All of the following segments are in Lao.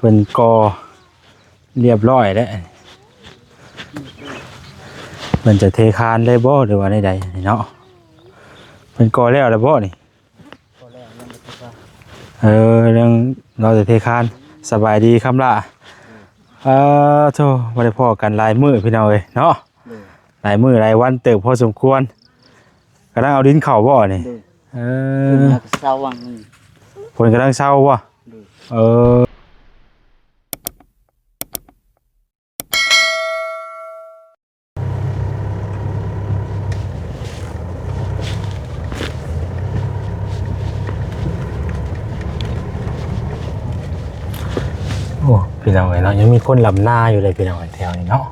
ເພິ່ນກໍ່ລຽບຮ້ອຍແລ້ວ. ເພິ່ນຈະເທຄານເລີຍບໍ່ ຫຼືວ່າແນວໃດນີ້ເນາະ? ເພິ່ນກໍ່ແລ້ວແລ້ວບໍ່ນີ້? ເອີ ຍັງລໍແຕ່ເທຄານ. ສະບາຍດີຄຳຫຼ້າ. ເອີ ໂທ້ ບໍ່ໄດ້ພໍ້ກັນຫຼາຍມື້ພີ່ນ້ອງເອີຍເນາະ. ຫຼາຍມື້ຫຼາຍວັນເຕີບພໍສົມຄວນ. ກຳລັງເອົາດິນເຂົ້າບໍ່ນີ້? ເອີ ຝົນກຳລັງເຊົາຫວ່າງໜຶ່ງ. ຝົນກຳລັງເຊົາບໍ່? ເອີ ໂອ້ ພີ່ນ້ອງເອີຍເນາະ ຍັງມີຄົນລຳນາຢູ່ເລີຍພີ່ນ້ອງເອີຍ ແຖວນີ້ເນາະ.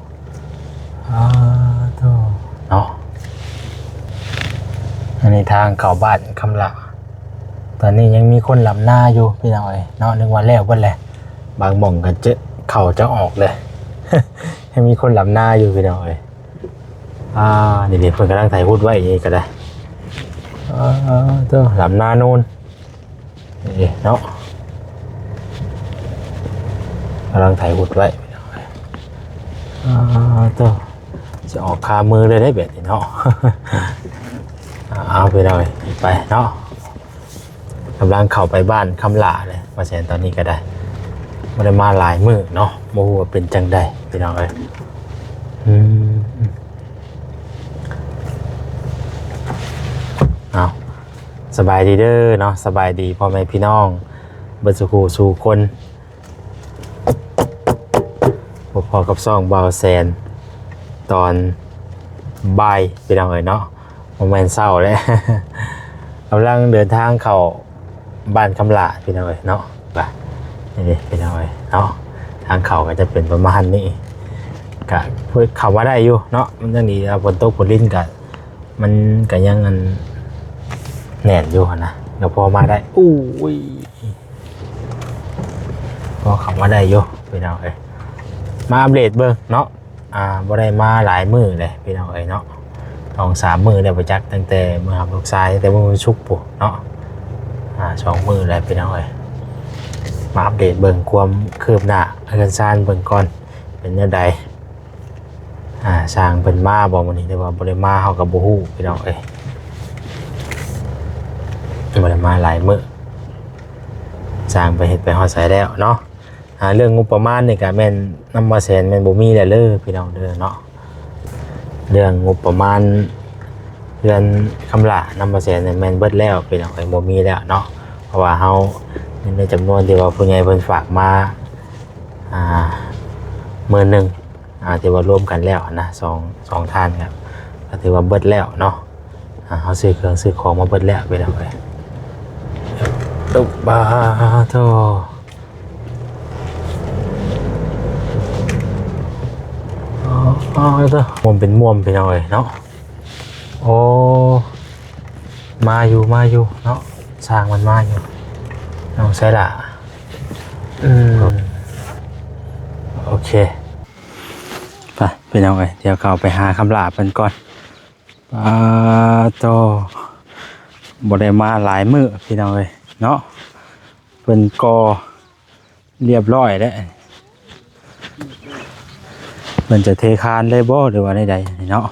ອ້າ ໂທ້ ເນາະ ອັນນີ້ທາງເຂົ້າບ້ານຄຳຫຼ້າ. ຕອນນີ້ຍັງມີຄົນລຳນາຢູ່ພີ່ນ້ອງເອີຍເນາະ ນຶກວ່າແລ້ວເບິດແຫຼະ. ບາງໝ່ອງກໍຈະ ເຂົ້າຈະອອກເລີຍ ຍັງມີຄົນລຳນາຢູ່ພີ່ນ້ອງເອີຍ. ອ່າ ນີ້ເດ້ ເພິ່ນກຳລັງໄຖຫຸດໄວ້ ນີ້ກໍໄດ້. ອ່າ ໂທ້ ລຳນາໂນນ ນີ້ເນາະ ກຳລັງໄຖຫຸດໄວ້. ອ່າ ໂທ້ ຈະອອກຄາມືເລີຍເດ້ແບບນີ້ເນາະ. ເອົາ ພີ່ນ້ອງເອີຍ ໄປເນາະ. ກຳລັງເຂົ້າໄປບ້ານຄຳຫຼ້າເລີຍ ວ່າແຊນຕອນນີ້ກໍໄດ້ ບໍ່ໄດ້ມາຫຼາຍມື້ເນາະ ບໍ່ຮູ້ວ່າເປັນຈັ່ງໃດພີ່ນ້ອງເອີຍ. ອືມ ເອົາ ສະບາຍດີເດີເນາະ ສະບາຍດີພໍ່ແມ່ພີ່ນ້ອງເບິດສູ່ຜູ້ສູ່ຄົນ. ພົບພໍ້ກັບຊ່ອງບ່າວແສນຕອນບ່າຍພີ່ນ້ອງເອີຍເນາະ ບໍ່ແມ່ນເຊົ້າແລ້ວ. ກຳລັງເດີນທາງເຂົ້າບ້ານຄຳຫຼ້າພີ່ນ້ອງເອີຍເນາະ. ໄປ ນີ້ເດ້ພີ່ນ້ອງເອີຍເນາະ ທາງເຂົ້າກໍຈະເປັນປະມານນີ້. ກະເຂົ້າມາໄດ້ຢູ່ເນາະ ມັນຍັງດີ ຝົນຕົກຝົນລິນກະ ມັນກໍຍັງອັນແໜ້ນຢູ່ຫັ້ນນະ ກໍພໍມາໄດ້. ໂອ້ຍ ພໍເຂົ້າມາໄດ້ຢູ່ພີ່ນ້ອງເອີຍ. ມາອັບເດດເບິ່ງເນາະ ອ່າ ບໍ່ໄດ້ມາຫຼາຍມື້ເລີຍພີ່ນ້ອງເອີຍເນາະ ສອງສາມມື້ແລ້ວບໍ່ຈັກ ຕັ້ງແຕ່ມື້ຮັບລູກຊາຍ ຕັ້ງແຕ່ມື້ວັນສຸກພຸ້ນເນາະ. ອ່າ ສອງມື້ແລ້ວພີ່ນ້ອງເອີຍ ມາອັບເດດເບິ່ງຄວາມຄືບໜ້າເຮືອນຊານເບິ່ງກ່ອນ ເປັນແນວໃດ. ອ່າ ຊ່າງເພິ່ນມາບໍ່ມື້ນີ້ ແຕ່ວ່າບໍ່ໄດ້ມາ ເຮົາກໍບໍ່ຮູ້ພີ່ນ້ອງເອີຍ ບໍ່ໄດ້ມາຫຼາຍມື້. ຊ່າງໄປເຮັດໄປຮອດໃສແລ້ວເນາະ. ອ່າ ເລື່ອງງົບປະມານນີ້ກໍແມ່ນນຳບ່າວແສນແມ່ນບໍ່ມີແລ້ວເດີພີ່ນ້ອງເດີເນາະ. ເລື່ອງງົບປະມານເຮືອນຄຳຫຼ້ານຳບ່າວແສນນີ້ແມ່ນເບິດແລ້ວພີ່ນ້ອງເອີຍ ບໍ່ມີແລ້ວເນາະ. ເພາະວ່າເຮົາ ໃນຈຳນວນທີ່ວ່າຜູ້ໃຫຍ່ເພິ່ນຝາກມາ ອ່າ ໝື່ນໜຶ່ງ ອ່າ ທີ່ວ່າລວມກັນແລ້ວນະ ສອງ ສອງທ່ານ ກໍ ກໍຖືວ່າເບິດແລ້ວເນາະ. ອ່າ ເຮົາຊື້ເຄື່ອງຊື້ຂອງມາເບິດແລ້ວພີ່ນ້ອງເອີຍ. ບາໂທ ອໍ ອໍ ໂທ ມ່ວນເປັນມ່ວນພີ່ນ້ອງເອີຍເນາະ. ໂອ້ ມາຢູ່ ມາຢູ່ເນາະ ຊ່າງມັນມາຢູ່. ເອົາ ໃສລະ? ອືມ ໂອເຄ ໄປພີ່ນ້ອງເອີຍ ດຽວເຂົ້າໄປຫາຄຳຫຼ້າເພິ່ນກ່ອນ. ປາໂຕ ບໍ່ໄດ້ມາຫຼາຍມື້ພີ່ນ້ອງເອີຍເນາະ. ເພິ່ນກໍ່ລຽບຮ້ອຍແລ້ວ ເພິ່ນຈະເທຄານເລີຍບໍ່ ຫຼືວ່າແນວໃດເນາະ?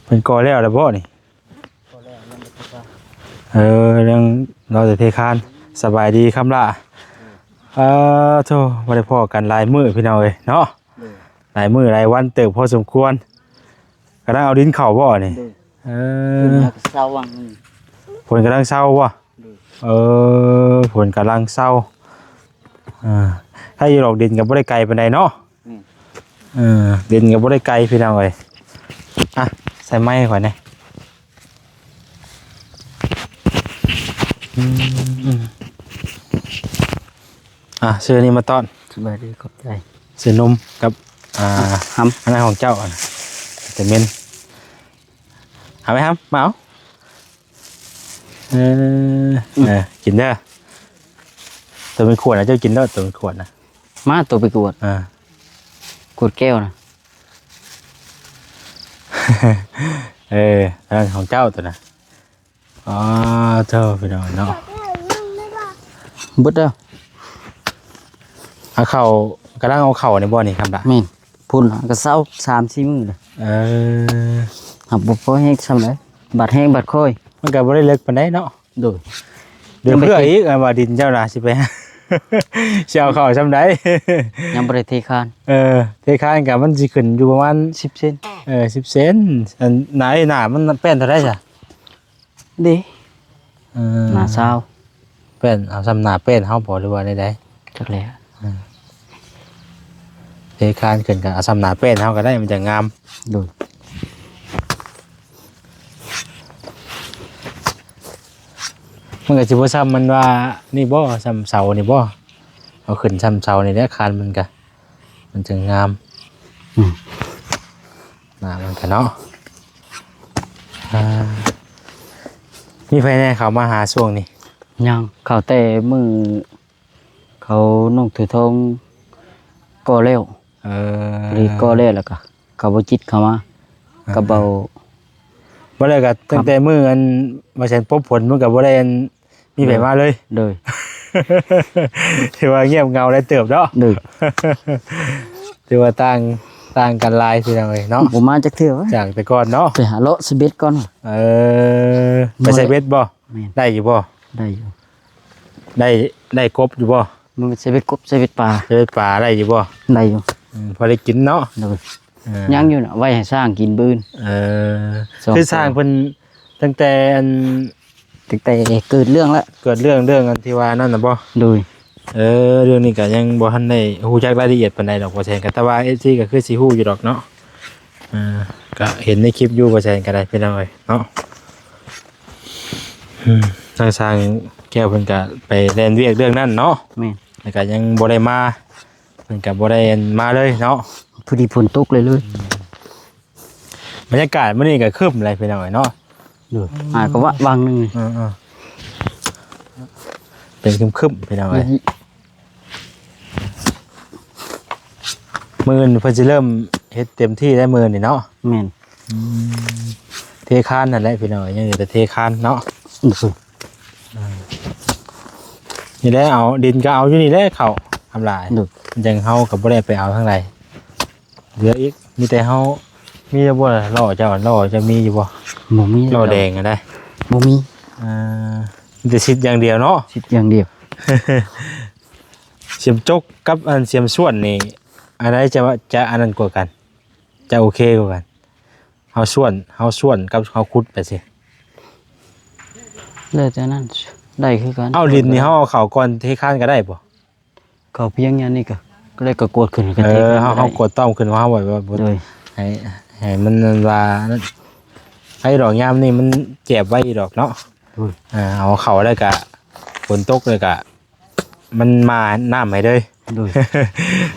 ເພິ່ນກໍ່ແລ້ວແລ້ວບໍ່ນີ້? ເອີ ຍັງລໍແຕ່ເທຄານ. ສະບາຍດີຄຳຫຼ້າ. ເອີ ໂທ້ ບໍ່ໄດ້ພໍ້ກັນຫຼາຍມື້ພີ່ນ້ອງເອີຍເນາະ. ຫຼາຍມື້ຫຼາຍວັນເຕີບພໍສົມຄວນ. ກຳລັງເອົາດິນເຂົ້າບໍ່ນີ້? ເອີ ຝົນກຳລັງເຊົາຫວ່າງໜຶ່ງ. ຝົນກຳລັງເຊົາບໍ່? ເອີ ຝົນກຳລັງເຊົາ. ເອີ ໃຜຢູ່ດອກ ດິນກໍບໍ່ໄດ້ໄກປານໃດເນາະ. ອືມ ເອີ ດິນກໍບໍ່ໄດ້ໄກພີ່ນ້ອງເອີຍ. ອ່ະ ໃສ່ໄມຂ້ອຍແດ່. ອືມ ອ່າ ຊື້ອັນນີ້ມາຕ້ອນ. ສະບາຍດີ ຂອບໃຈ. ຊື້ນົມກັບ ອ່າ ຫຳ ອັນນັ້ນຂອງເຈົ້າ ອາ ວິຕາມິນ. ເອົາໄປຫຳ ມາເອົາ. ເອີ ອືມ ເອີ ກິນເດີ. ໂຕເປັນຂວດນະ ເຈົ້າກິນໂລດ ໂຕເປັນຂວດນະ. ມາ ໂຕໄປກວດ ອ່າ ກວດແກ້ວນະ. ເອີ ອັນນັ້ນຂອງເຈົ້າໂຕນະ. ອໍ ໂທ້ ພີ່ນ້ອງເນາະ ເບິດແລ້ວ. ເອົາເຂົ້າ ກຳລັງເອົາເຂົ້ານີ້ບໍ່ນີ້ ຄຳລະ? ແມ່ນ ພຸ້ນລະກໍເຊົາສາມສີ່ມື້ລະ. ເອີ ຫາກບໍ່ພໍແຮງຊ່ຳໃດ ບາດແຮງບາດຄ່ອຍ. ມັນກໍບໍ່ໄດ້ເລິກປານໃດເນາະ. ໂດຍ ເດີ ຍັງບໍ່ ເພື່ອອີກ ອັນວ່າດິນເຈົ້ານະ ຊິໄປ ຊິເອົາເຂົ້າຊ່ຳໃດ? ຍັງບໍ່ໄດ້ເທຄານ. ເອີ ເທຄານກໍມັນຊິຂຶ້ນຢູ່ປະມານ ສິບເຊັນ. ເອີ ສິບເຊັນ. ອັນໜ້າ ໜ້າມັນແປ້ນເທົ່າໃດຊະ? ເດ້ ເອີ ໜ້າຊາວ. ແປ້ນ ເອົາຊ່ຳໜ້າແປ້ນເຮົາບໍ່ ຫຼືວ່າໃດໆ? ຈັກແຫຼະ. ເອີ ເທຄານຂຶ້ນກໍເອົາຊ່ຳໜ້າແປ້ນເຮົາກໍໄດ້ ມັນຈະງາມ. ໂດຍ ມັນກໍຊິບໍ່ຊ່ຳມັນວ່ານີ້ບໍ່ ຊ່ຳເສົານີ້ບໍ່? ເອົາຂຶ້ນຊ່ຳເສົານີ້ແຫຼະ ຄານມັນກໍ ມັນຈຶ່ງງາມ. ອືມ ໜ້າມັນກະເນາະ. ອ່າ ມີໃຜແດ່ເຂົ້າມາຫາຊ່ວງນີ້? ຍັງ ເຂົ້າແຕ່ມື້ເຂົານຸ່ງຖືທອງກໍແລ້ວ. ເອີ ພໍດີກໍແລ້ວ ແລ້ວກະເຂົາບໍ່ຈິດເຂົ້າມາ ອ່າ ກັບເບົາ ບໍ່ແລ້ວກະຕັ້ງແຕ່ມື້ອັນວ່າແສນປົບຝົນ ມັນກະບໍ່ໄດ້ອັນ ມີໃຜມາເລີຍ? ໂດຍ ຖືວ່າງຽບເຫງົາຫຼາຍເຕີບເນາະ. ໂດຍ ຖືວ່າຕ່າງ ຕ່າງກັນຫຼາຍພີ່ນ້ອງເອີຍເນາະ. ບໍ່ມາຈັກເທື່ອວະ ຈາກແຕ່ກ່ອນເນາະ. ໄປຫາເລາະໃສ່ເບັດກ່ອນ. ເອີ ໄປໃສ່ເບັດບໍ່? ແມ່ນ ໄດ້ຢູ່ບໍ່? ໄດ້ຢູ່. ໄດ້ ໄດ້ກົບຢູ່ບໍ່? ມັນໃສ່ເບັດກົບ ໃສ່ເບັດປາ. ໃສ່ເບັດປາໄດ້ຢູ່ບໍ່? ໄດ້ຢູ່. ອືມ ພໍໄດ້ກິນເນາະ. ໂດຍ ເອີ ຍັງຢູ່ນະ ໄວ້ໃຫ້ຊ້າງກິນມື້ອື່ນ. ເອີ ຄືຊ້າງເພິ່ນຕັ້ງແຕ່ອັນ ຕັ້ງແຕ່ເກີດເລື່ອງລະ ເກີດເລື່ອງ ເລື່ອງອັນທີ່ວ່ານັ້ນນະບໍ່? ໂດຍ ເອີ ເລື່ອງນີ້ກະຍັງບໍ່ທັນໄດ້ຮູ້ຈັກລາຍລະອຽດປານໃດດອກ ບໍ່ແຊງ ກະແຕ່ວ່າເອັຟຊີກະຄືຊິຮູ້ຢູ່ດອກເນາະ. ເອີ ກະເຫັນໃນຄລິບຢູ່ ບໍ່ແຊງ ກະໄດ້ພີ່ນ້ອງເອີຍເນາະ. ອືມ ທາງຊ່າງແກ້ວເພິ່ນກະໄປແລ່ນວຽກເລື່ອງນັ້ນເນາະ. ແມ່ນ ແລ້ວກະຍັງບໍ່ໄດ້ມາ ເພິ່ນກໍບໍ່ໄດ້ມາເລີຍເນາະ. ພໍດີຝົນຕົກເລີຍເລີຍ. ບັນຍາກາດມື້ນີ້ກໍຄຶ້ມແຫຼະພີ່ນ້ອງເອີຍເນາະ. ໂດຍ ອືມ ຫາກໍວະຫວ່າງໜຶ່ງ. ເອີໆ ເປັນຄຶ້ມໆ ພີ່ນ້ອງເອີຍ. ມື້ອື່ນເພິ່ນຊິເລີ່ມເຮັດເຕັມທີ່ແລ້ວມື້ນີ້ເນາະ. ແມ່ນ. ອືມ ເທຄານຫັ້ນແຫຼະພີ່ນ້ອງເອີຍ ຍັງເຫຼືອແຕ່ເທຄານເນາະ. ອືມ ອ່າ ນີ້ແຫຼະ ເອົາດິນກໍເອົາຢູ່ນີ້ແຫຼະ ເຂົ້າທຳຫຼາຍ. ໂດຍ ຈັ່ງເຮົາກໍບໍ່ໄດ້ໄປເອົາທາງໃດ ເຫຼືອອີກ ມີແຕ່ເຮົາ ມີແລ້ວບໍ່ ລໍ້ເຈົ້າ ລໍ້ເຈົ້າມີຢູ່ບໍ່? ບໍ່ມີ ລໍ້ແດງຫັ້ນໃດ. ບໍ່ມີ. ອ່າ ມີແຕ່ສິດຢ່າງດຽວເນາະ. ສິດຢ່າງດຽວ. ສຽມຈົກກັບອັນສຽມສ່ວນນີ້ ອັນໃດຈະ ຈະອັນນັ້ນກວ່າກັນ? ຈະໂອເຄກວ່າກັນ? ເຮົາສ່ວນ ເຮົາສ່ວນກັບເຮົາຂຸດໄປຊິ ແລ້ວແຕ່ນັ້ນ ໄດ້ຄືກັນ. ເອົາ ດິນນີ້ເຮົາເອົາເຂົ້າກ່ອນເທຄານກໍໄດ້ບໍ່? ເຂົ້າພຽງຢ່າງນີ້ກໍ ກໍໄດ້ ກໍກວດຂຶ້ນ ກໍ ເອີ ເທຄານ ເຮົາ ກໍໄດ້ ເຮົາກວດຕ້ອມຂຶ້ນ ເຮົາໄວ້ວ່າ ໂດຍ ໃຫ້ ໃຫ້ມັນວ່າ ໃຫ້ດອກຍາມນີ້ມັນແຈບໄວ້ດອກເນາະ. ໂດຍ ອ່າ ເອົາເຂົ້າແລ້ວກະ ຝົນຕົກແລ້ວກະ ມັນມານ້ຳໃຫ້ເລີຍ. ໂດຍ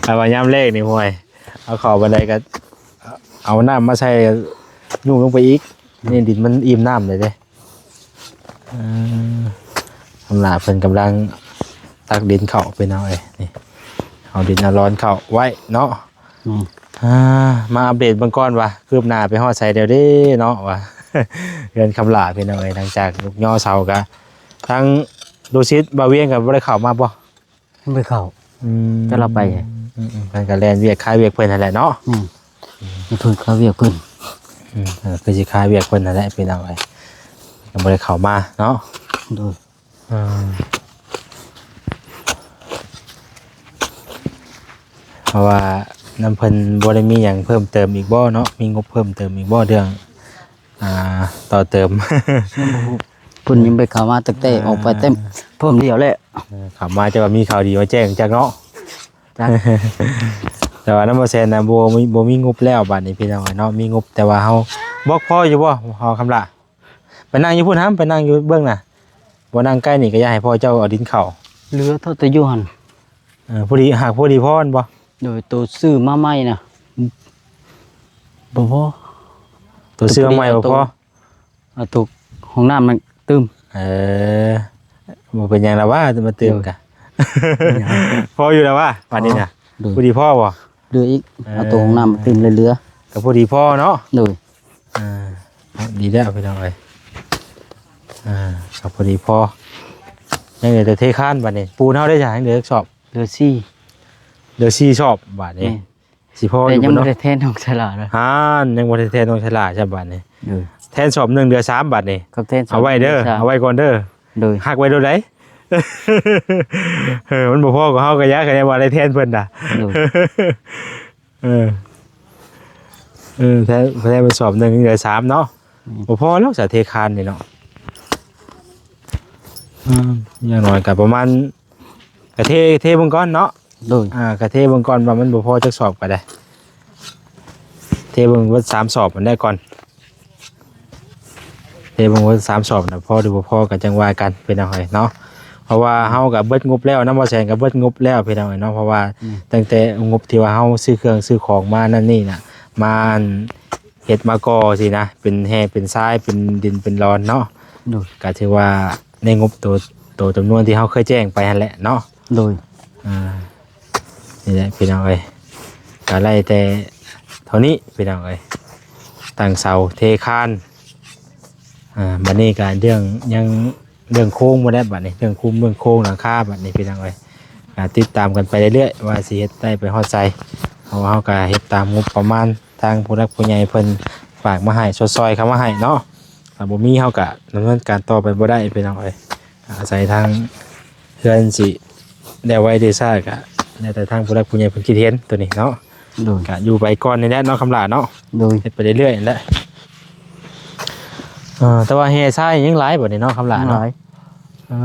ແຕ່ວ່າຍາມແລ້ງນີ້ ໂອ້ຍ ເອົາເຂົ້າປານໃດກໍເອົານ້ຳມາໃສ່ ຍຸ່ງລົງໄປອີກ. ໂດຍ ນີ້ດິນມັນອີ່ມນ້ຳເລີຍເດ້. ເອີ ທຳຫຼາເພິ່ນກຳລັງຕັກດິນເຂົ້າ ພີ່ນ້ອງເອີຍ. ນີ້ ເອົາດິນເອົາລອນເຂົ້າໄວ້ເນາະ. ອືມ ອ່າ ມາອັບເດດເບິ່ງກ່ອນວ່າຄືບໜ້າໄປຮອດໃສແລ້ວເດ້ເນາະ ວ່າເຮືອນຄຳຫຼ້າ ພີ່ນ້ອງເອີຍ. ຫຼັງຈາກຍົກຍໍເສົາກະ ທາງລູຊິດ ບ່າວວຽງກໍບໍ່ໄດ້ເຂົ້າມາບໍ່? ຍັງບໍ່ໄດ້ເຂົ້າ. ອືມ ແຕ່ລາວໄປ ອືມໆ ເພິ່ນກໍແລ່ນວຽກຄາວຽກເພິ່ນຫັ້ນແຫຼະເນາະ. ແມ່ນ ເພິ່ນຄາວຽກເພິ່ນ. ອືມ ເອີ ຄືຊິຄາວຽກເພິ່ນຫັ້ນແຫຼະ ພີ່ນ້ອງເອີຍ ຍັງບໍ່ໄດ້ເຂົ້າມາເນາະ. ໂດຍ ອ່າ ເພາະວ່ານຳເພິ່ນບໍ່ໄດ້ມີຫຍັງເພີ່ມເຕີມອີກບໍ່ເນາະ? ມີງົບເພີ່ມເຕີມອີກບໍ່ ເລື່ອງ ອ່າ ຕໍ່ເຕີມ? ຍັງບໍ່ຮູ້ ເພິ່ນຍັງບໍ່ເຂົ້າມາ ຕັ້ງແຕ່ ອ່າ ອອກໄປແຕ່ພວມດຽວແຫຼະ. ເອີ ເຂົ້າມາຈະວ່າມີຂ່າວດີມາແຈ້ງຈັກເນາະ. ຈັກ ແຕ່ວ່ານຳບໍ່ແຊນນະ ບໍ່ມີ ບໍ່ມີງົບແລ້ວບາດນີ້ ພີ່ນ້ອງເອີຍເນາະ. ມີງົບແຕ່ວ່າເຮົາບອກພໍຢູ່ບໍ່ ເຮົາຄຳລະ? ໄປນັ່ງຢູ່ພຸ້ນຫັ້ນ ໄປນັ່ງຢູ່ເບື້ອງໜ້າ. ບໍ່ນັ່ງໃກ້ນີ້ກໍຢ່າໃຫ້ພໍ່ເຈົ້າເອົາດິນເຂົ້າ. ເຫຼືອເທົ່າແຕ່ຢູ່ຫັ້ນ. ເອີ ພໍດີ ຫາກພໍດີພໍແມ່ນບໍ່? ໂດຍ ໂຕຊື້ມາໃໝ່ນະ ບໍ່ພໍ. ໂຕຊື້ມາໃໝ່ບໍ່ພໍ? ເອົາໂຕຫ້ອງນ້ຳນັ້ນຕື່ມ. ເອີ ບໍ່ເປັນຫຍັງລະວ່າ ມາຕື່ມກະ ໂດຍ ພໍຢູ່ລະວ່າ ບາດນີ້ນະ. ໂດຍ ພໍດີພໍບໍ່? ເຫຼືອອີກ ເອີ ເອົາໂຕຫ້ອງນ້ຳມາຕື່ມເຫຼືອໆ ກໍພໍດີພໍເນາະ. ໂດຍ ອ່າ ດີແລ້ວພີ່ນ້ອງເອີຍ. ອ່າ ກໍພໍດີພໍ ຍັງເຫຼືອແຕ່ເທຄານບາດນີ້. ປູນເຮົາໄດ້ຈະຍັງເຫຼືອຈັກສອບ? ເຫຼືອສີ່. ຫຼືສີ່ສອບບາດນີ້ ແມ່ນ ຊິພໍຢູ່ບໍ່ເນາະ? ແຕ່ຍັງບໍ່ໄດ້ແທນນ້ອງສະຫຼາເນາະ. ຫັ້ນ ຍັງບໍ່ໄດ້ແທນນ້ອງສະຫຼາຊ້ຳບາດນີ້. ໂດຍ ແທນສອບໜຶ່ງເຫຼືອສາມບາດນີ້. ເຂົາແທນສອບ ເອົາໄວ້ເດີ ໜຶ່ງເຫຼືອສາມ ເອົາໄວ້ກ່ອນເດີ. ໂດຍ ຮັກໄວ້ໂລດໃດ໋. ເອີ ມັນບໍ່ພໍກໍເຮົາກໍຢາກ ຄັນວ່າໄດ້ແທນເພິ່ນນະ. ໂດຍ ເອີ ເອີ ແທນ ແທນເປັນສອບໜຶ່ງເຫຼືອສາມເນາະ. ອືມ ບໍ່ພໍແລ້ວສາເທຄານນີ້ເນາະ. ອືມ ຢ່າງໜ້ອຍກໍປະມານ ກະເທ ເທເບິ່ງກ່ອນເນາະ. ໂດຍ ອ່າ ກະເທເບິ່ງກ່ອນວ່າມັນບໍ່ພໍຈັກສອບກໍໄດ້ ເທເບິ່ງເບິດສາມສອບຫັ້ນແຫຼະກ່ອນ. ເທເບິ່ງເບິດສາມສອບນະ ພໍຫຼືບໍ່ພໍກໍຈັ່ງວ່າກັນພີ່ນ້ອງເອີຍເນາະ. ເພາະວ່າເຮົາກໍເບິດງົບແລ້ວ ນຳບໍ່ແສນກໍເບິດງົບແລ້ວພີ່ນ້ອງເອີຍເນາະ. ເພາະວ່າ ອືມ ຕັ້ງແຕ່ງົບທີ່ວ່າເຮົາຊື້ເຄື່ອງຊື້ຂອງມານັ້ນນີ້ນະ ມາອັນ ເຮັດມາກໍ່ຊີ້ນະ ເປັນແຮ່ເປັນຊາຍ ເປັນດິນເປັນລອນເນາະ. ໂດຍ ກໍຖືວ່າໃນງົບໂຕ ໂຕຈຳນວນທີ່ເຮົາເຄີຍແຈ້ງໄປຫັ້ນແຫຼະເນາະ. ໂດຍ ອ່າ ນີ້ແຫຼະພີ່ນ້ອງເອີຍ ກໍໄດ້ແຕ່ເທົ່ານີ້ພີ່ນ້ອງເອີຍ ຕັ້ງເສົາເທຄານ. ອ່າ ບັດນີ້ກໍເລື່ອງ ຍັງເລື່ອງໂຄງບໍ່ໄດ້ບັດນີ້ ເລື່ອງຄຸມເລື່ອງໂຄງຫຼັງຄາບັດນີ້ພີ່ນ້ອງເອີຍ ກໍຕິດຕາມກັນໄປເລື້ອຍໆ ວ່າຊິເຮັດໄດ້ໄປຮອດໃສ. ເພາະວ່າເຮົາກໍເຮັດຕາມງົບປະມານ ທາງຜູ້ຫຼັກຜູ້ໃຫຍ່ເພິ່ນຝາກມາໃຫ້ ຊົດຊ່ອຍເຂົ້າມາໃຫ້ເນາະ. ຖ້າບໍ່ມີເຮົາກະດຳເນີນການຕໍ່ໄປບໍ່ໄດ້ພີ່ນ້ອງເອີຍ. ອາໄສທາງເຮືອນຊິແລ້ວໄວຫຼືຊ້າກະແລ້ວແຕ່ທາງຜູ້ຫຼັກຜູ້ໃຫຍ່ເພິ່ນຄິດເຫັນໂຕນີ້ເນາະ. ໂດຍ ກະຢູ່ໄປກ່ອນນີ້ແຫຼະເນາະຄຳຫຼ້າເນາະ. ໂດຍ ເຮັດໄປເລື້ອຍໆແຫຼະ. ເອີ ແຕ່ວ່າແຮ່ຊາຍຍັງຫຼາຍບໍ່ນີ້ເນາະຄຳຫຼ້າເນາະ. ຍັງຫຼາຍ. ເອີ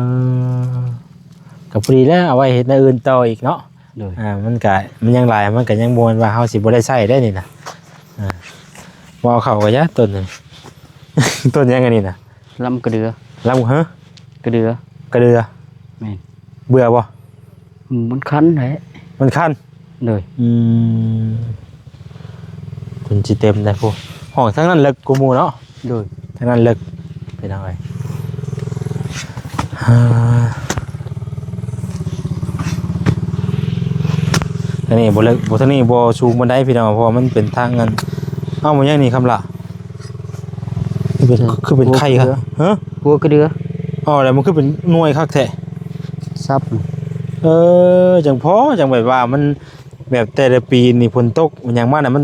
ກໍພໍດີແລ້ວ ເອົາໄວ້ເຮັດແນວອື່ນຕໍ່ອີກເນາະ. ໂດຍ ອ່າ ມັນກະ ມັນຍັງຫຼາຍ ມັນກະຍັງບໍ່ແມ່ນວ່າເຮົາຊິບໍ່ໄດ້ໃຊ້ໄດ໋ນີ້ນະ. ອ່າ ບໍ່ເອົາເຂົ້າກໍຢ່າ ຕົ້ນ ຕົ້ນຫຍັງອັນນີ້ນະ? ລຳກະເດືອ. ລຳ ຮະ? ກະເດືອ. ກະເດືອ. ແມ່ນ. ເບື່ອບໍ່? ອືມ ມັນຄັນແຫຼະ. ມັນຄັນ? ໂດຍ. ອືມ ເພິ່ນຊິເຕັມໄດ໋ພຸ້ນ. ຫ້ອງທາງນັ້ນເລິກກວ່າໝູ່ເນາະ. ໂດຍ ທາງນັ້ນເລິກ ພີ່ນ້ອງເອີຍ. ອ່າ ທາງນີ້ບໍ່ເລິກ ບໍ່ ທາງນີ້ບໍ່ສູງປານໃດພີ່ນ້ອງ ເພາະວ່າມັນເປັນທາງອັນ ເອົ້າ ມັນຫຍັງນີ້ຄຳຫຼ້າ? ຄືເປັນ ຄືເປັນໄຂ່ ຫົວກະເດືອ ຮະ? ຫົວກະເດືອ. ເອົ້າ ແລ້ວມັນຄືເປັນໜ່ວຍຄັກແທ້? ສັບ. ເອີ ຈັ່ງພໍ ຈັ່ງແບບວ່າມັນ ແບບແຕ່ລະປີນີ້ຝົນຕົກຫຍັງມານະ ມັນ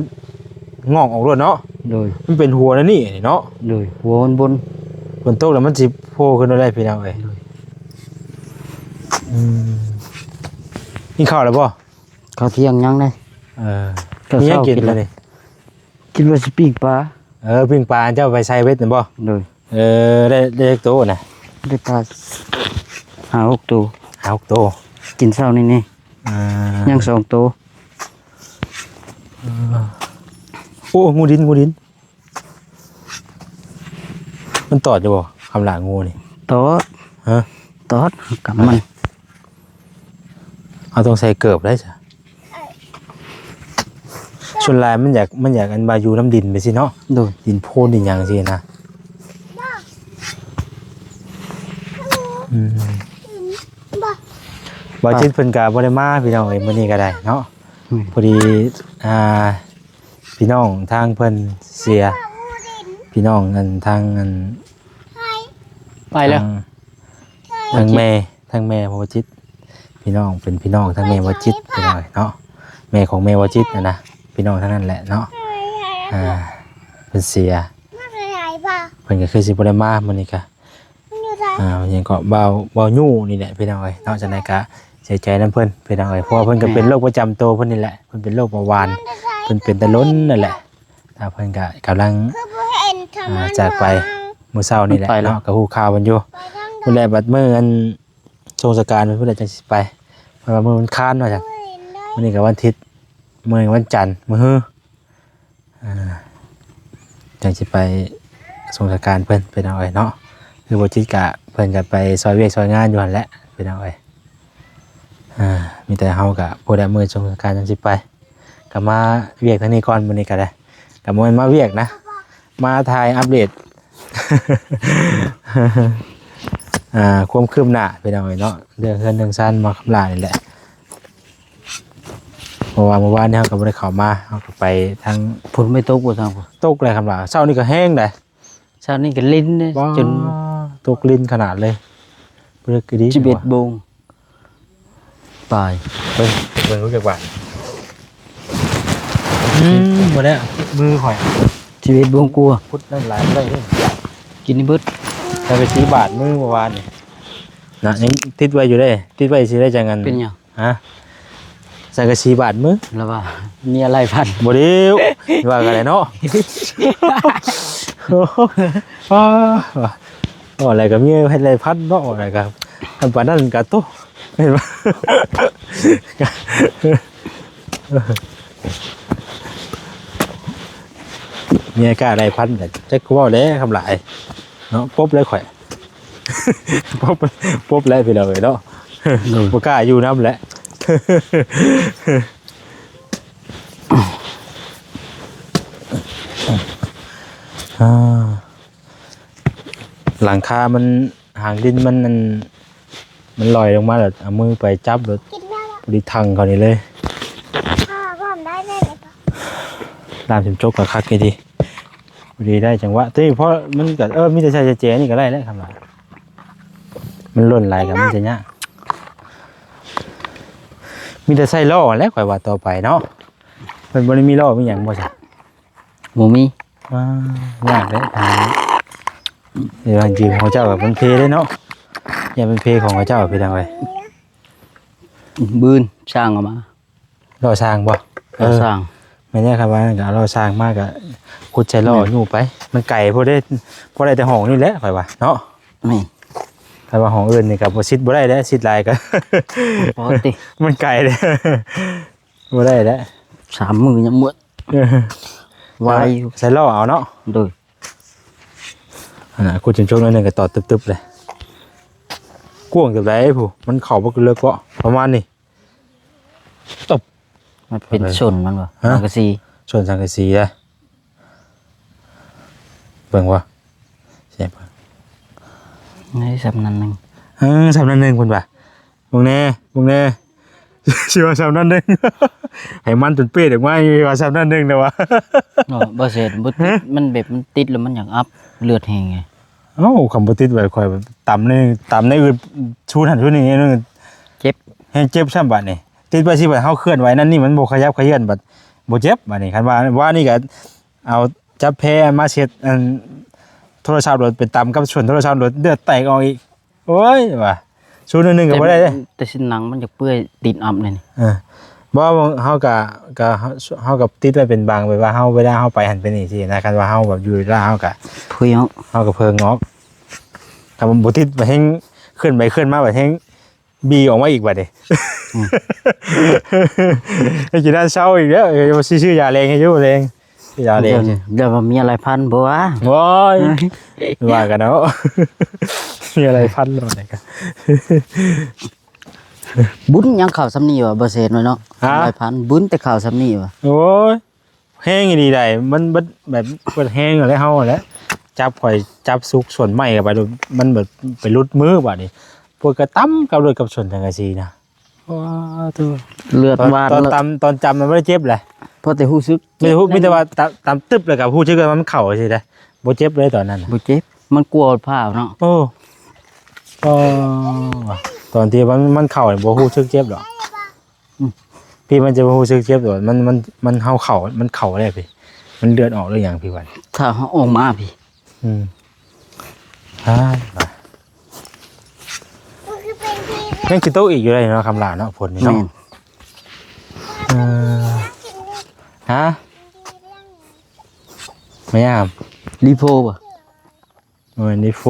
ງອກອອກໂລດເນາະ. ໂດຍ ມັນເປັນຫົວແນວນີ້ເນາະ. ໂດຍ ຫົວມັນບົນ ຝົນຕົກແລ້ວມັນຊິໂຜ່ຂຶ້ນໂລດໄດ໋ພີ່ນ້ອງເອີຍ. ໂດຍ ອືມ ກິນເຂົ້າແລ້ວບໍ່? ເຂົ້າທ່ຽງຍັງເດ້. ເອີ ກິນຫຍັງກິນມື້ນີ້? ຄິດວ່າຊິປີ້ງປາ. ເອີ ປີ້ງປາ ເຈົ້າໄປໃສ່ເບັດນັ້ນບໍ່? ໂດຍ. ເອີ ໄດ້ ໄດ້ຈັກໂຕນະ? ໄດ້ປາຫ້າຫົກໂຕ. ຫ້າຫົກໂຕ ກິນເຊົ້ານີ້ນີ້. ອ່າ ຍັງສອງໂຕ. ອ່າ ໂອ້ ງູດິນ ງູດິນ. ມັນຕອດຢູ່ບໍ່ ຄຳຫຼ້າ ງູນີ້? ຕອດ. ຮະ? ຕອດ ກຳມັນ. ເຮົາຕ້ອງໃສ່ເກີບໄດ໋ຊະ. ສ່ວນຫຼາຍມັນຢາກ ມັນຢາກອັນວ່າຢູ່ນຳດິນໄປຊີ້ເນາະ. ໂດຍ. ດິນໂພນດິນຫຍັງຊີ້ນະ. ອືມ ບ່າວຈິດເພິ່ນກະບໍ່ໄດ້ມາພີ່ນ້ອງເອີຍ ມື້ນີ້ກະໄດ້ເນາະ. ອືມ ພໍດີ ອ່າ ພີ່ນ້ອງທາງເພິ່ນເສຍ ພີ່ນ້ອງອັນທາງອັນ ໄປແລ້ວ ທາງ ທາງແມ່ ທາງແມ່ບ່າວຈິດ ພີ່ນ້ອງ ເປັນພີ່ນ້ອງທາງແມ່ບ່າວຈິດ ພີ່ນ້ອງເນາະ ແມ່ຂອງແມ່ບ່າວຈິດນະນະ ພີ່ນ້ອງທາງນັ້ນແຫຼະເນາະ. ອ່າ ເພິ່ນເສຍ ເພິ່ນກໍຄືຊິບໍ່ໄດ້ມາມື້ນີ້ກະ ອ່າ ຫຍັງເກາະ ບ່າວ ບ່າວຍູ້ນີ້ແຫຼະ ພີ່ນ້ອງເອີຍເນາະ. ຈັ່ງໃດກໍເສຍໃຈນຳເພິ່ນ ພີ່ນ້ອງເອີຍ ເພາະວ່າເພິ່ນກໍເປັນໂລກປະຈຳໂຕເພິ່ນນີ້ແຫຼະ ເພິ່ນເປັນໂລກເບົາຫວານ ເພິ່ນເປັນແຕ່ດົນນັ້ນແຫຼະ. ແລ້ວເພິ່ນກໍກຳລັງ ອ່າ ຈາກໄປມື້ເຊົ້ານີ້ແຫຼະເນາະ ກໍຮູ້ຂ່າວເພິ່ນຢູ່. ພຸ້ນແຫຼະ ບັດມື້ອັນ ສົ່ງສະການເພິ່ນພຸ້ນແຫຼະ ຈັ່ງຊິໄປ ເພາະວ່າມື້ວັນຄານວ່າຊັ້ນ ມື້ນີ້ກໍວັນທິດ ມື້ວັນຈັນ ມື້ຮື ອ່າ ຈັ່ງຊິໄປສົ່ງສະການເພິ່ນ ພີ່ນ້ອງເອີຍເນາະ. ຄືບໍ່ຈິດກະ ເພິ່ນກະໄປຊ່ອຍວຽກຊ່ອຍງານຢູ່ຫັ້ນແຫຼະ ພີ່ນ້ອງເອີຍ. ອ່າ ມີແຕ່ເຮົາກະ ຜູ້ໃດມື້ສົ່ງສະການຈັ່ງຊິໄປ ກະມາວຽກທາງນີ້ກ່ອນ ມື້ນີ້ກະໄດ້ ກະບໍ່ແມ່ນມາວຽກນະ ມາຖ່າຍອັບເດດ ອ່າ ຄວາມຄືບໜ້າ ພີ່ນ້ອງເອີຍເນາະ ເລື່ອງເຮືອນເລື່ອງຊານບ່າວຄຳຫຼ້ານີ້ແຫຼະ. ເພາະວ່າມື້ວານນີ້ເຮົາກໍບໍ່ໄດ້ເຂົ້າມາ ເຮົາກໍໄປທາງ ຝົນໄມ່ຕົກບໍ່ທາງ ຕົກແລ້ວຄຳຫຼ້າ ເຊົ້ານີ້ກໍແຮງໃດ ເຊົ້ານີ້ກໍລິນເດ້ ຈົນ ຕົກລິນຂະໜາດເລີຍ ເລິກອີ່ຫຼີ ສິບເອັດໂມງປາຍ ເບິ່ງ ເບິ່ງຮູ້ຈັກວ່າ ອືມ ບໍ່ແລ້ວ ມືຂ້ອຍ ຊີວິດບໍ່ກົວ ພຸດນ້ຳລາຍບໍ່ໄດ້ເດ້ ກິນໃຫ້ເບິດ ແລ້ວໄປສີບາດມືເມື່ອວານນີ້ນະ ຍັງຕິດໄວ້ຢູ່ເດ້ ຕິດໄວ້ຊິໄດ້ຈັ່ງອັນ ເປັນຫຍັງ? ຮະ? ສັງກະສີບາດມື ລະວ່າເມຍໄລ່ພັນ ບໍ່ເດ້ວ ວ່າກັນແຫຼະເນາະ ອໍ ວ່າ ວ່າອະໄລກໍເມຍໄລ່ພັນເນາະ ວ່າອະໄລກໍ ອັນປານນັ້ນກໍໂຕ ເຫັນບໍ່? ເມຍກ້າໄລ່ພັນ ຈັກຄືເວົ້າແຫຼະຄຳຫຼາຍເນາະ ປົບເລີຍຂ້ອຍ ປົບ ປົບແລ້ວພີ່ນ້ອງເອີຍເນາະ ໂດຍ ບໍ່ກ້າຢູ່ນຳແຫຼະ ອ່າ ຫຼັງຄາມັນ ຫາງດິນມັນ ອັນ ມັນລອຍລົງມາແລ້ວ ເອົາມືໄປຈັບແລ້ວ ພໍດີທັງເຂົ້ານີ້ເລີຍ ລາມຊິມຈົກກໍຄັກອີ່ຫຼີ ພໍດີໄດ້ຈັງຫວະ ໂຕນີ້ເພາະມັນກໍ ເອີ ມີແຕ່ໃສ່ແຈນີ້ກໍໄດ້ແຫຼະ ຄຳວ່າ ມັນຫຼົ່ນຫຼາຍກໍມັນຈະຍາກ ມີແຕ່ໃສ່ລໍ້ແຫຼະ ຂ້ອຍວ່າຕໍ່ໄປເນາະ ມັນບໍ່ໄດ້ມີລໍ້ມີຫຍັງບໍ່ຊະ? ບໍ່ມີ ວ້າ ຍາກເດ້ ເອີ ຢືມຂອງເຈົ້າກໍເປັນເພເດ້ເນາະ ຢ່າເປັນເພຂອງເຂົາເຈົ້າ ພີ່ນ້ອງເອີຍ ບືນຊ່າງເອົາມາ ລໍ້ຊ່າງບໍ່? ເອີ ລໍ້ຊ່າງ ແມ່ນແລ້ວ ຄັນວ່ານັ້ນກໍເອົາລໍ້ຊ່າງມາ ກໍຂຸດໃສ່ລໍ້ ອືມ ຍູ້ໄປ ມັນໄກໂພດເດ້ ພໍໄດ້ແຕ່ຫ້ອງນີ້ແຫຼະ ຂ້ອຍວ່າເນາະ ແມ່ນ ຄັນວ່າຫ້ອງອື່ນນີ້ກໍບໍ່ ຊິດບໍ່ໄດ້ແຫຼະ ຊິດຫຼາຍກໍ ບໍ່ຕິ ມັນໄກເດ້ ບໍ່ໄດ້ແຫຼະ ສາມມື້ຍັງໝົດ ເອີ ໄວຢູ່ ໃສ່ລໍ້ເອົາເນາະ ໂດຍ ອັນນັ້ນ ຂຸດຈົນຈົກໜ້ອຍໜຶ່ງກໍຕໍ່ຕຶບໆເລີຍ ກວ້າງເທົ່າໃດພຸ້ນ ມັນເຂົ້າບໍ່ເລິກເກາະ ປະມານນີ້ ຕົບ ມັນເປັນ ເອີ ສົ້ນມັນບໍ່? ຮະ? ສັງກະສີ ສົ້ນສັງກະສີເດ້ ເບິ່ງບໍ່? ໃຊ່ ໃນສ່ຳນັ້ນໜຶ່ງ ເອີ ສ່ຳນັ້ນໜຶ່ງເພິ່ນວ່າ ເບິ່ງແດ່ ເບິ່ງແດ່ ຊິວ່າສ່ຳນັ້ນໜຶ່ງ ໃຫ້ມັນຈົນເປດອອກມາ ວ່າສ່ຳນັ້ນໜຶ່ງແລ້ວວ່າ ເນາະ ບໍ່ເສັດ ບໍ່ຕິດ ຮະ? ມັນແບບມັນຕິດແລ້ວມັນຢາກອັບເລືອດແຮງໄງ ເອົ້າ ຄຳບໍ່ຕິດໄວ້ ຂ້ອຍຕຳໃນ ຕຳໃນອື່ນ ຊູດຫັ້ນຊູດນີ້ ເຈັບ ແຮງເຈັບຊ້ຳບາດນີ້ ຕິດໄວ້ຊິບາດ ເຮົາເຄື່ອນໄຫວນັ້ນນີ້ ມັນບໍ່ຂະຫຍັບຂະເຫຍື່ອນ ບາດບໍ່ເຈັບ ບາດນີ້ ຄັນວ່າ ວານນີ້ກໍເອົາຈັບແພມາເຊັດ ອັນ ໂທລະສັບໂລດ ໄປຕຳກັບສ່ວນໂທລະສັບໂລດ ເລືອດແຕກອອກອີກ ໂອ້ຍ ວ່າ ສູ້ໜຶ່ງກໍບໍ່ໄດ້ເດ້ ແຕ່ ແຕ່ຊິນຫຼັງມັນຢາກເປື່ອຍ ຕິດອັບແນວນີ້ ເອີ ບໍ່ ເຮົາກະ ກະ ເຮົາ ເຮົາກໍຕິດໄວ້ເປັນບາງ ແບບວ່າເຮົາ ເວລາເຮົາໄປຫັ້ນໄປນີ້ຊີ້ນະ ຄັນວ່າເຮົາແບບຢູ່ລາວ ເຮົາກໍເພີ່ງອອກ ເຮົາກໍເພີ່ງອອກ ຄັນບໍ່ຕິດ ບາດແຮ່ງເຄື່ອນໄປເຄື່ອນມາ ບາດແຮ່ງບີອອກມາອີກ ບາດນີ້ ອືມ ໄດ້ກິນອາຫານເຊົ້າອີກແລ້ວ ຊິຊື້ຢາແລງໃຫ້ຢູ່ ແລງ ຢາແລງ ດຽວວ່າເມຍໄລ່ພັນບໍ່ວ່າ ໂອ້ຍ ວ່າກັນເນາະ ເມຍໄລ່ພັນເນາະ ບຸນຍັງເຂົ້າສ່ຳນີ້ວ່າ ບໍ່ເສັດເນາະ ຮະ? ໄລ່ພັນ ບຸນແຕ່ເຂົ້າສ່ຳນີ້ວ່າ ໂອ້ຍ ແຮງອີ່ຫຼີໃດ໋ ມັນເບິດແບບເບິດແຮງແລ້ວ ເຮົາຫັ້ນແຫຼະ ຈັບຂ້ອຍຈັບສຸກສ່ວນໄມ້ເຂົ້າໄປ ມັນແບບໄປຫຼຸດມືບາດນີ້ ປວດກະຕຳກັບລົດກັບສ່ວນສັງກະສີນະ ວ້າ ໂທ້ ເລືອດຫວາດ ຕອນ ຕອນຕຳ ຕອນຈຳມັນບໍ່ໄດ້ເຈັບແຫຼະ ພໍແຕ່ຮູ້ສຶກ ມີແຕ່ຮູ້ ມີແຕ່ວ່າຕຳ ຕຳຕຶບ ແລ້ວກໍຮູ້ສຶກວ່າມັນເຂົ້າຊີ້ນະ ບໍ່ເຈັບເລີຍຕອນນັ້ນນະ ບໍ່ເຈັບ ມັນກົວພາວເນາະ ໂອ້ ອໍ ຕອນທີ່ມັນ ມັນເຂົ້ານີ້ບໍ່ຮູ້ສຶກເຈັບດອກ ອືມ ພີ່ມັນຈະບໍ່ຮູ້ສຶກເຈັບດອກ ມັນ ມັນ ມັນເຮົາເຂົ້າ ມັນເຂົ້າແລ້ວພີ່ ມັນເລືອດອອກຫຼືຫຍັງພີ່ ບາດນີ້ ຖ້າເຮົາອອກມາພີ່ ອືມ ອ່າ ຍັງຊິຕົກອີກຢູ່ໄດ໋ເນາະ ຄຳຫຼ້າເນາະ ຝົນນີ້ເນາະ ແມ່ນ ເອີ ຮະ ແມ່ນຫຍັງ ລີໂພບໍ່? ບໍ່ແມ່ນດີໂຟ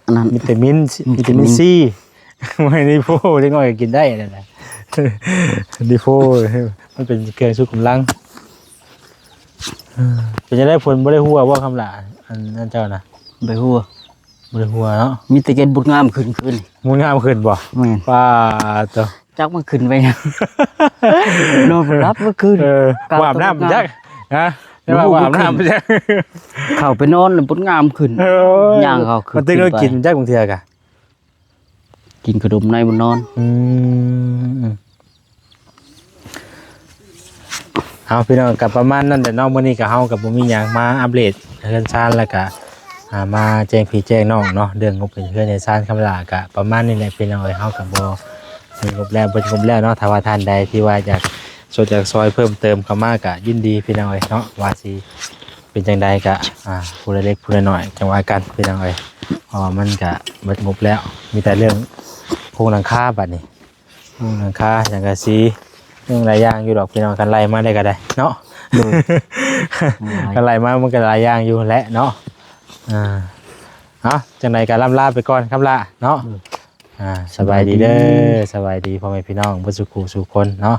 ອັນນັ້ນ ວິຕາມິນ ວິຕາມິນ ວິຕາມິນຊີ ບໍ່ແມ່ນດີໂຟ ເດັກນ້ອຍກໍກິນໄດ້ນັ້ນນະ ດີໂຟ ມັນເປັນເຄື່ອງຊຸກກຳລັງ ເປັນຈັ່ງໃດ ຝົນບໍ່ໄດ້ຫົວບໍ່ ຄຳຫຼ້າ ອັນນັ້ນເຈົ້ານະ ບໍ່ໄດ້ຫົວ ບໍ່ໄດ້ຫົວເນາະ ມີແຕ່ເກັດບຸດງາມຂຶ້ນຄືນນີ້ ບຸດງາມຂຶ້ນບໍ່? ແມ່ນ ປາດໂທ້ ຈັກມັນຂຶ້ນໄປຫຍັງ ນອນບໍ່ຫຼັບເມື່ອຄືນ ເອີ ກາວອາບນ້ຳຈັກ ຮະ ບໍ່ຮູ້ ອາບນ້ຳຈັກ ເຂົ້າໄປນອນແລ້ວບົດງາມຂຶ້ນ ເອີ ຍ່າງເຂົ້າ ມັນຕຶກໄດ້ກິນຈັກບາງເທື່ອກະ ກິນຂະໜົມໃນບໍ່ນອນ ອືມ ເອົາ ພີ່ນ້ອງ ກໍປະມານນັ້ນແຫຼະເນາະ ມື້ນີ້ກໍເຮົາກໍບໍ່ມີຫຍັງ ມາອັບເດດເຮືອນຊານ ແລ້ວກໍ ອ່າ ມາແຈ້ງພີ່ແຈ້ງນ້ອງເນາະ ເລື່ອງງົບເຮືອນຊານ ຄຳຫຼ້າກໍປະມານນີ້ແຫຼະ ພີ່ນ້ອງເອີຍ ເຮົາກໍບໍ່ມີງົບແລ້ວ ເບິດງົບແລ້ວເນາະ ຖ້າວ່າທ່ານໃດທີ່ວ່າຢາກ ສ່ວນຢາກຊ່ອຍເພີ່ມເຕີມເຂົ້າມາກະຍິນດີພີ່ນ້ອງເອີຍເນາະ ວ່າຊິເປັນຈັ່ງໃດກະ ອ່າ ຜູ້ລະເລັກຜູ້ລະນ້ອຍຈັ່ງວ່າກັນພີ່ນ້ອງເອີຍ ເພາະວ່າມັນກະເບິດງົບແລ້ວ ມີແຕ່ເລື່ອງໂຄງຫຼັງຄາບັດນີ້ ໂຄງຫຼັງຄາ ສັງກະສີ ເລື່ອງຫຼາຍຢ່າງຢູ່ດອກພີ່ນ້ອງ ຄັນໄລ່ມາໄດ້ກະໄດ້ເນາະ ໂດຍ ຄັນໄລ່ມາມັນກະຫຼາຍຢ່າງຢູ່ແຫຼະເນາະ ອ່າ ເອົາ ຈັ່ງໃດກະລ່ຳລາໄປກ່ອນຄຳລາເນາະ ໂດຍ ອ່າ ສະບາຍດີເດີ ສະບາຍດີ ສະບາຍດີພໍ່ແມ່ພີ່ນ້ອງເບິດສູ່ຜູ້ສູ່ຄົນເນາະ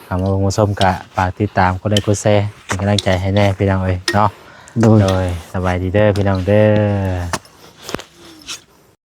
ເຂົ້າມາເບິ່ງມາຊົມກະຝາກຕິດຕາມ ກົດໄລກ໌ ກົດແຊ ເປັນກຳລັງໃຈໃຫ້ແດ່ພີ່ນ້ອງເອີຍເນາະ ໂດຍ ໂດຍ ສະບາຍດີເດີພີ່ນ້ອງເດີ.